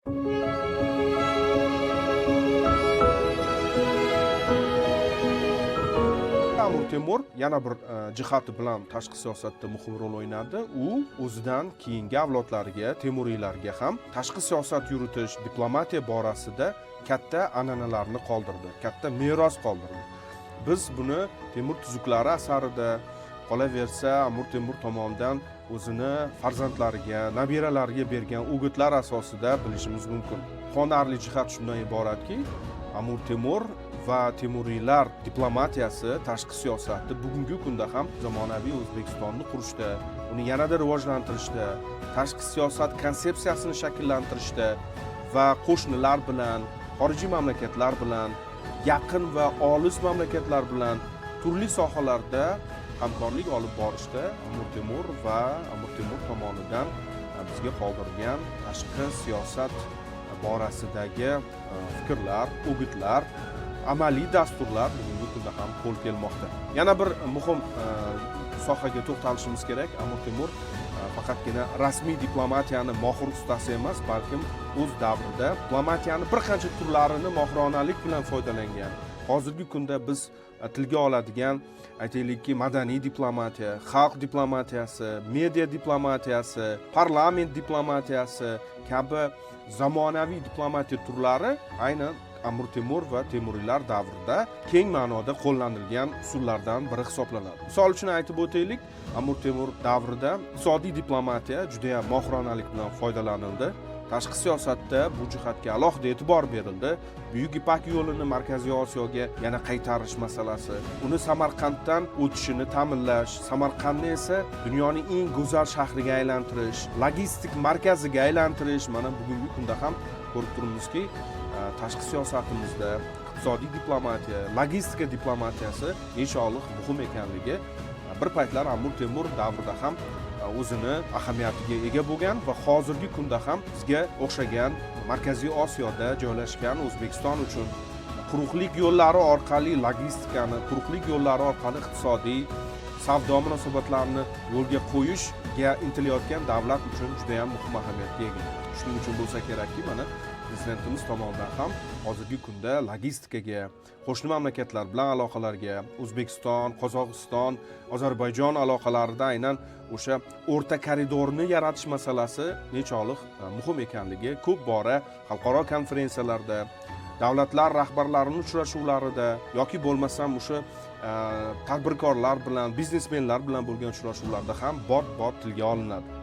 Amir Temur yana bir jihati bilan tashqi siyosatda muhim rol o'ynadi. U o'zidan keyingi avlodlariga, temuriylarga ham tashqi siyosat yuritish, diplomatiya borasida katta an'analarni qoldirdi, katta meros qoldirdi. Biz buni Temur tuzuklari asarida, qolaversa Amir Temur tomonidan o'zini farzandlariga, nabiralariga bergan o'gitlar asosida bilishimiz mumkin. Quvonarli jihat shundan iboratki, Amir Temur va temuriylar diplomatiyasi, tashqi siyosati bugungi kunda ham zamonaviy O'zbekistonni qurishda, uni yanada rivojlantirishda, tashqi siyosat konsepsiyasini shakllantirishda va qo'shnilar bilan, xorijiy mamlakatlar bilan, yaqin va olis mamlakatlar bilan turli sohalarda hamkorlik olib borishda Amir Temur va Amir Temur tomonidan bizga qoldirgan tashqi siyosat borasidagi fikrlar, o'gitlar, amaliy dasturlar bugungi kunda ham qo'l kelmoqda. Yana bir muhim sohaga to'xtalishimiz kerak. Amir Temur faqatgina rasmiy diplomatiyani mohir ustasi emas, balkim o'z davrida diplomatiyani bir qancha turlarini mohironalik bilan foydalangan. Hozirgi kunda biz tilga oladigan, aytaylikki, madaniy diplomatiya, xalq diplomatiyasi, media diplomatiyasi, parlament diplomatiyasi kabi zamonaviy diplomatiya turlari aynan Amir Temur va temuriylar davrida keng ma'noda qo'llanilgan usullardan biri hisoblanadi. Misol uchun aytib o'taylik, Amir Temur davrida iqtisodiy diplomatiya juda ham mohironalik bilan foydalanildi. Tashqi siyosatda bu jihatga alohida e'tibor berildi. Buyuk Ipak yo'lini Markaziy Osiyoga yana qaytarish masalasi, uni Samarqanddan o'tishini ta'minlash, Samarqandni esa dunyoning eng go'zal shahriga aylantirish, logistik markaziga aylantirish. Mana bugungi kunda ham ko'rib turibmizki, tashqi siyosatimizda iqtisodiy diplomatiya, logistika diplomatiyasi nechog'liq muhim ekanligi bir paytlar Amir Temur davrida ham o'zini ahamiyatiga ega bo'lgan va hozirgi kunda ham bizga o'xshagan Markaziy Osiyoda joylashgan O'zbekiston uchun quruqlik yo'llari orqali logistikani, quruqlik yo'llari orqali iqtisodiy savdo munosabatlarini yo'lga qo'yishga intilayotgan davlat uchun juda ham muhim ahamiyatga ega. Shuning uchun bo'lsa kerakki, mana prezidentimiz tomonidan ham hozirgi kunda logistikaga, qo'shni mamlakatlar bilan aloqalarga, O'zbekiston, Qozog'iston, Ozarbayjon aloqalarida aynan o'sha o'rta koridorni yaratish masalasi nechog'liq muhim ekanligi ko'p bora xalqaro konferensiyalarda, davlatlar rahbarlarining uchrashuvlarida yoki bo'lmasam o'sha tadbirkorlar bilan, biznesmenlar bilan bo'lgan uchrashuvlarda ham bot-bot tilga olinadi.